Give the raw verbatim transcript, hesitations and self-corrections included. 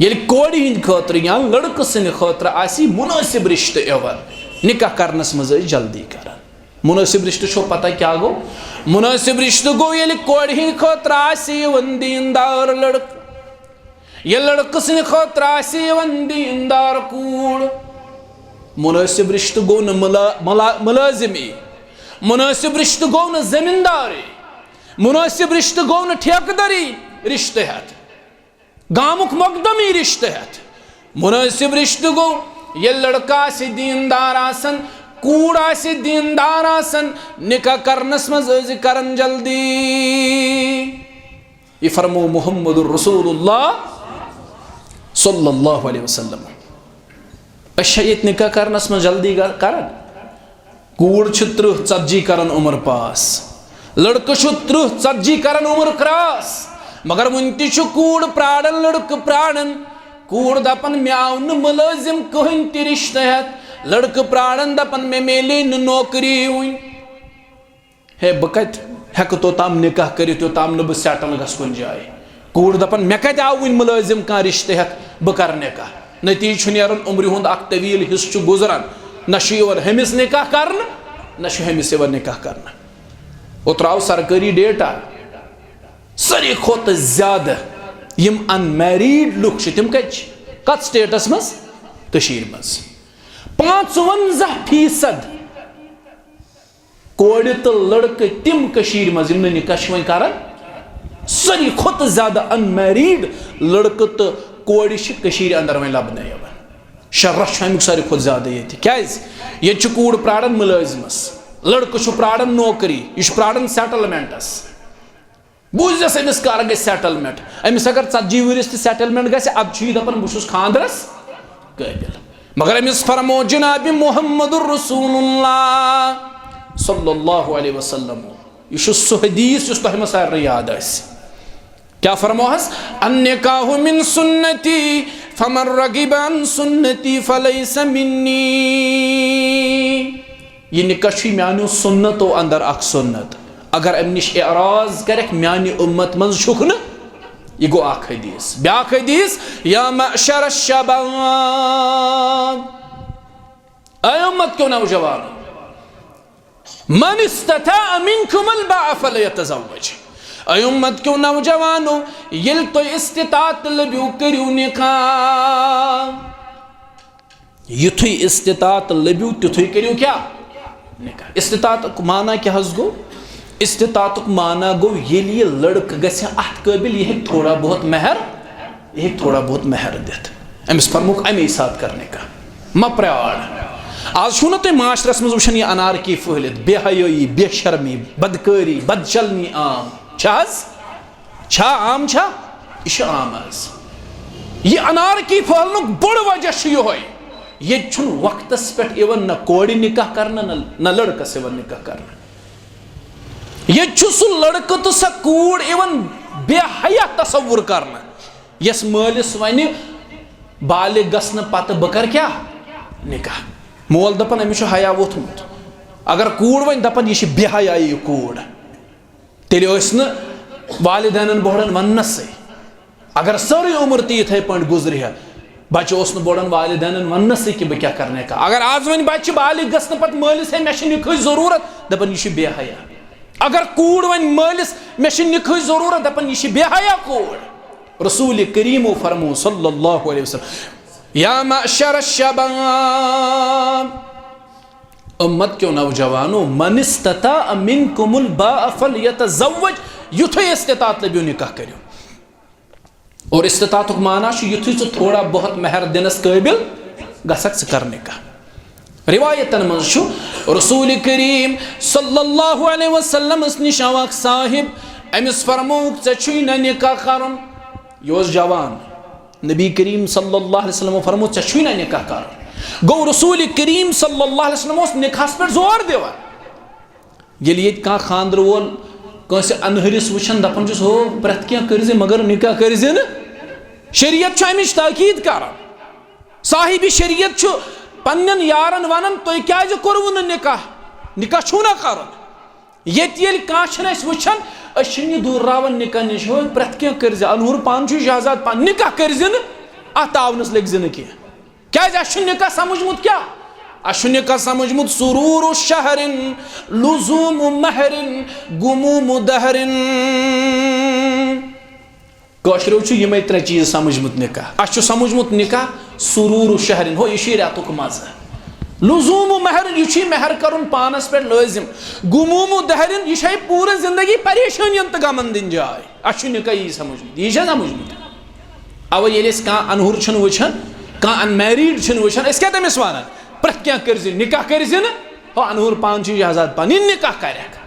ییٚلہِ کورِ ہِنٛدِ خٲطرٕ یا لڑکہٕ سٕنٛدِ خٲطرٕ آسہِ منٲسِب رِشتہٕ یِوان، نِکاح کرنس منٛز ٲسۍ جلدی کران۔ منٲسِب رِشتہٕ چھو پتہ کیٛاہ گوٚو؟ منٲسِب رِشتہٕ گوٚو، ییٚلہِ کورِ ہِنٛدِ خٲطرٕ آسہِ یِوان دیٖندار لڑکہٕ، ییٚلہِ لڑکہٕ سٕنٛدِ خٲطرٕ آسہِ یِوان دیٖندار کوٗر۔ منٲسِب رِشتہٕ گوٚو نہٕ مُلا-، مُلا-، مُلٲزِمی، منٲسِب رِشتہٕ گوٚو نہٕ زٔمیٖندارٕے، منٲسِب رِشتہٕ گوٚو نہٕ ٹھیکہٕ دٔری رِشتہٕ ہٮ۪تھ، گامُک مۄقدمی رِشتہٕ ہٮ۪تھ۔ منٲسِب رِشتہٕ گوٚو، ییٚلہِ لڑکہٕ آسہِ دیٖندار آسان، کوٗر آسہِ دیٖندار آسان، نِکاح کرنس منٛز ٲسۍ کران جلدی۔ یہِ فرموو محمد رسول اللہ صلی اللہ علیہ وسلم۔ أسۍ چھا ییٚتہِ نِکاح کرنس منٛز جلدی گ-، کران؟ کوٗر چھِ ترٕٛہ ژتجی کران عمر پاس، لڑکہٕ چھُ ترٕٛہ ژتجی کران عمر کراس، مگر وُنہِ تہِ چھُ کوٗر پراران، لڑکہٕ پراران۔ کوٗر دپان، "مےٚ آو نہٕ مُلٲزِم کٕہٕنۍ تہِ رِشتہٕ ہٮ۪تھ"، لڑکہٕ پراران، دپان، "مےٚ میلے نہٕ نوکری وُنہِ۔" ہے، بہٕ کتہِ ہٮ۪کہٕ توٚتام نِکاح کٔرِتھ، یوٚتام نہٕ بہٕ سیٹل گژھٕ کُنہِ جایہِ؟ کوٗر دپان، "مےٚ کتہِ آو وُنہِ مُلٲزِم کانٛہہ رِشتہٕ ہٮ۪تھ بہٕ کرٕ نِکاح؟" نتیٖجہٕ چھُ نیران، عمرِ ہُنٛد اکھ طویل حصہٕ چھُ گُزران، نہ چھُ یِوان ہُمِس نِکاح کرنہٕ، نہ چھُ ہُمِس یِوان نِکاح کرنہٕ۔ اوترٕ آو سرکٲری ڈیٹا، ساروی کھۄتہٕ زیادٕ یِم ان میریڈ لُکھ چھِ، تِم کتہِ چھِ؟ کتھ سٹیٹس منٛز؟ کٔشیٖرِ منٛز۔ پانٛژونزہ فیصد کورِ تہٕ لڑکہٕ تِم کٔشیٖرِ منٛز یِم نہٕ نِکاح چھِ وۄنۍ کران، ساروی کھۄتہٕ زیادٕ ان میریڈ لڑکہٕ تہٕ کورِ چھِ کٔشیٖرِ اندر وۄنۍ لبنہٕ یِوان۔ شرح چھُ امیُک ساروی کھۄتہٕ زیادٕ ییٚتہِ۔ کیازِ؟ ییٚتہِ چھِ کوٗر پراران مُلٲزمس، لڑکہٕ چھُ پراران نوکری، یہِ چھُ پراران سیٹلمنٹس۔ بوٗزِس، أمِس کر گژھِ سیٹلمنٹ؟ أمِس اگر ژتجی ؤرِس تہِ سیٹلمنٹ گژھِ، ادٕ چھُ یہِ دپان، "بہٕ چھُس خاندرس قٲبل۔" مگر أمِس فرمو جناب محمد رسول اللہ صلی اللہ علیہ وسلم، یہِ چھُ سُہ حدیث یُس تۄہہِ منٛز سارنٕے یاد آسہِ۔ کیٛاہ فرموہس؟ "النکاح من سنتی، فمن رغب عن سنتی فلیس منی۔" یہِ نِکاح چھُ میانیو سُنتو اندر اکھ سُنت۔ اگر امہِ نِش اعراض کرکھ، میانہِ اُمت منٛز چھُکھ نہٕ۔ یہِ گوٚو اکھ حدیث۔ بیاکھ حدیث، "یا معشر الشباب، اے اُمت کیو نوجوانو، من استطاع منکم الباء فلیتزوج۔" اے اُمت کیو نوجوانو، ییٚلہِ تۄہہِ استطاعت لٔبِو، کٔرِو نِکاح۔ یُتھُے استطاعت لٔبِو، تیُتھُے کٔرِو کیٛاہ؟ نِکاح۔ استطاعتُک معنی کیٛاہ حظ گوٚو؟ استطاعتُک معنی گوٚو، ییٚلہِ یہِ لڑکہٕ گژھِ اَتھ قٲبِل، یہِ ہیٚکہِ تھوڑا بہت مہر، یہِ ہیٚکہِ تھوڑا بہت مہر دِتھ۔ أمِس فرمووُکھ اَمے ساتہٕ کر نِکاح۔ مہ پرٛار۔ آز چھُو نہ تُہۍ معاشرس منٛز وٕچھان یہِ انارکی پھٔہلِتھ، بے حیٲیی، بے شرمی، بدکٲری، بدچلنی عام۔ چھا حظ؟ چھا عام چھا؟ یہِ چھُ عام آز۔ یہِ انارکی پھٔہلنُک بوٚڑ وجہ چھُ یِہوٚے۔ ییٚتہِ چھُنہٕ وقتس پٮ۪ٹھ یِوان نہ کورِ نِکاح کرنہٕ، نہ، نہ لڑکس یِوان نِکاح کرنہٕ۔ ییٚتہِ چھُ سُہ لڑکہٕ تہٕ سۄ کوٗر یِوان بے حیا تصور کرنہٕ، یس مٲلِس ونہِ، "بالغ گژھنہٕ پتہٕ بہٕ کرٕ کیٛاہ؟ نِکاح۔" مول دپان، "أمِس چھُ حیا ووٚتھمُت۔" اگر کوٗر ونہِ، دپان، "یہِ چھِ بے حیا یہِ کوٗر۔" تیٚلہِ ٲسۍ نہٕ والدینن بوڑن وننسٕے۔ اگر سٲرٕے عمر تہِ یِتھے پٲٹھۍ گُزرِ ہا، بچہِ اوس نہٕ بوڑن والدینن وننسٕے کہِ بہٕ کیٛاہ کرٕ نِکاح۔ اگر آز وۄنۍ بچہِ بالغ گژھنہٕ پتہٕ مٲلِس، "ہے، مےٚ چھِ نِکاحٕچ ضروٗرت"، دپان، "یہِ چھِ بے حیا۔" اگر کوٗر ونہِ مٲلِس، "مےٚ چھِ نِکاحٕچ ضروٗرت"، دپان، "یہِ چھِ بے حیا کوٗر۔" رسول کریمو فرمو صلی اللہ علیہ وسلم، "یا معشر الشباب، اُمت کیو نوجوانو، من استطاع منکم الباء فلیتزوج"، یُتھُے استطاعت لٔبِو نِکاح کٔرِو۔ اور استطاعتُک معنی چھُ یُتھُے ژٕ تھوڑا بہت مہر دِنَس قٲبِل گژھکھ، ژٕ کر نِکاح۔ روایتن منٛز چھُ رسول کریم صلی اللہ علیہ وسلمس نِش آو اکھ صاحب، أمِس فرمووُکھ، "ژےٚ چھُے نہ نِکاح کرُن؟" یہِ اوس جوان۔ نبی کریم صلی اللہ علیہ وسلمو فرموو، "ژےٚ چھُے نہ نِکاح کرُن؟" گوٚو رسول کریم صلی اللہ علیہ وسلم اوس نِکاحس پٮ۪ٹھ زور دِوان۔ ییٚلہِ ییٚتہِ کانٛہہ خانٛدرٕ وول کٲنٛسہِ اَنہٲرِس وٕچھان، دَپان چھُس، "ہو، پرٛٮ۪تھ کینٛہہ کٔرۍزِ، مگر نِکاح کٔرۍزِ نہٕ۔" شریعت چھُ اَمِچ تاکیٖد کران۔ صاحبِ شریعت چھُ پنٛنٮ۪ن یارن وَنان، "تُہۍ کیٛازِ کوٚروٕ نہٕ نِکاح؟ نِکاح چھُو نہ کرُن؟" ییٚتہِ ییٚلہِ کانٛہہ چھُنہٕ اَسہِ وٕچھان، أسۍ چھِنہٕ یہِ دوٗراوان نِکاح نِش، "ہو، پرٛٮ۪تھ کینٛہہ کٔرۍزِ، اَنہور پانہٕ چھُ شہزاد پانہٕ، نِکاح کٔرۍزِ نہٕ۔" اتھ تعاونس لٔگۍ زِ نہٕ کینٛہہ۔ کیازِ؟ اسہِ چھُ نکاح سمجھمُت کیٛاہ؟ اسہِ چھُ نکاح سمجھمُت سرور شہرن، لزوم مہرن، گموم دہرن۔ کٲشریو چھُ یِمے ترٛےٚ چیٖز سمجھمُت نکاح۔ اسہِ چھُ سمجھمُت نکاح سرور شہرن، ہو، یہِ چھُ رٮ۪تُک مزٕ۔ لزوم مہرن، یہِ چھُے مہر کرُن پانس پٮ۪ٹھ لٲزم۔ گموم دہرن، یہِ چھے پوٗرٕ زندگی پریشٲنین تہٕ غمن دِنۍ جاے۔ اسہِ چھُ نکاح یی سمجھمُت، یی چھا سمجھمُت؟ اَوَے ییٚلہِ أسۍ کانٛہہ اَنہُر چھِنہٕ وٕچھان، کانٛہہ unmarried چھِنہٕ وٕچھان، أسۍ کیٛاہ تٔمِس وَنان؟ پرٛٮ۪تھ کینٛہہ کٔرۍ زِ، نِکاح کٔرۍ زِ نہٕ۔ ہو، اَنہُر پانہٕ چھُ شہزاد پَنٕنۍ، نِکاح کَرٮ۪کھ۔